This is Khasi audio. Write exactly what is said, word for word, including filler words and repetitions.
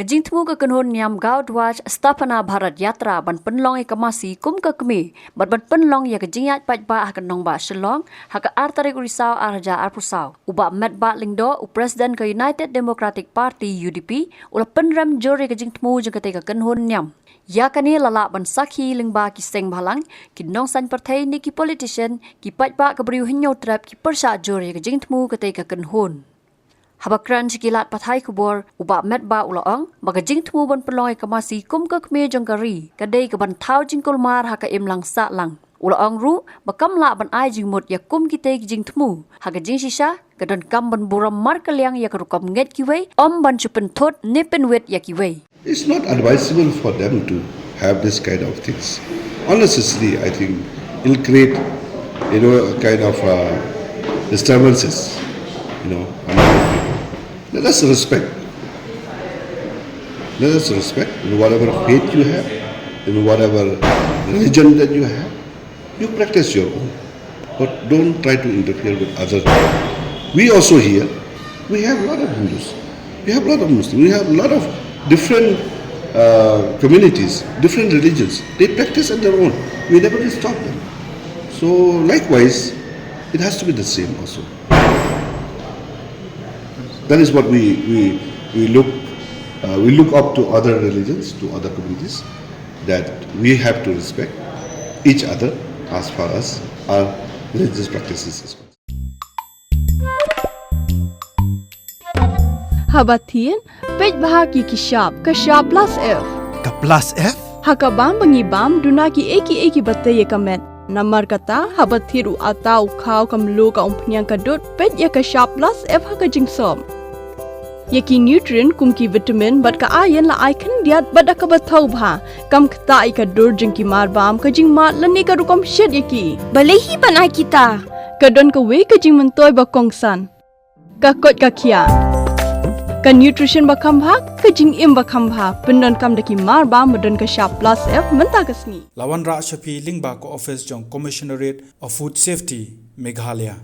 Ka jingthmu ka kynhun niam Gaw Dhwaj Sthapana Bharat Yatra ban pynlong ïa ka masi kum ka kmie bad ban pynlong ïa ka jingïaid paidbah ha ka nongbah Shillong ha ka ar tarik u Risaw ar hajar arphew saw. U Bah Metbah Lyngdoh, u President ka United Democratic Party, U D P, u la pynrem jur ïa ka jingthmu jong katei ka kynhun niam. Ïa kane la lah ban sakhi lyngba ki seng bhalang, ki nongsaiñ pyrthei ne ki politician, ki paidbah ka Bri u Hynñiewtrep ki pyrshah jur ïa ka jingthmu katei ka kynhun. Haba kren sha ki lad pathai khubor, u Bah Metbah u la ong ba ka jingthmu ban pynlong ïa ka masi kum ka kmie jong ka ri ka dei ka ban thaw jingkulmar ha ka imlang sahlang. U la ong ruh ba kam lah ban ai jingmut ïa kum kitei ki jingthmu ha ka jingshisha ka donkam ban burom markylliang ïa ka rukom ngeit kiwei, ym ban shu pynthut ne pynwit ïa kiwei. It's not advisable for them to have this kind of things. Unnecessarily, I think it'll create, you know, a kind of uh, disturbances, you know, among the people. Let us respect. Let us respect in whatever faith you have, in whatever religion that you have. You practice your own, but don't try to interfere with others. We also here, we have a lot of Hindus, we have a lot of Muslims, we have a lot of different uh, communities, different religions. They practice at their own. We never will stop them. So likewise, it has to be the same also. That is what we, we, we look, uh, we look up to other religions, to other communities, that we have to respect each other as far as our religious practices is concerned. Haba thied, peit bha ki ki shap, ka shap plus F. Ka plus F? Ha ka bam ba ngi bam, duna ki ei ki ei ki ba tei ïa ka met. Namar kata, haba thied u ata, u khaw, ka mluh, ka umphniang, ka dud, peit ïa ka shap plus F ha ka jingsop. Ïa ki nutrient kum ki vitamin bad ka iron la ai khyndiat bad da kaba thaw bha. Kam ktah ïa ka dur jong ki mar bam, ka jingmad lane ka rukom shet ïa ki. Balei hi ban ai kita? Ka don kawei ka jingmyntoi ba kongsan. Ka koit ka khiah. Ka nutrition ba kham bha, ka jingim ba kham bha. Pyndonkam da ki mar bam ba don ka shap plus F mynta ka sngi. La wanrah sha phi lyngba ka office jong Commissionerate of Food Safety, Meghalaya.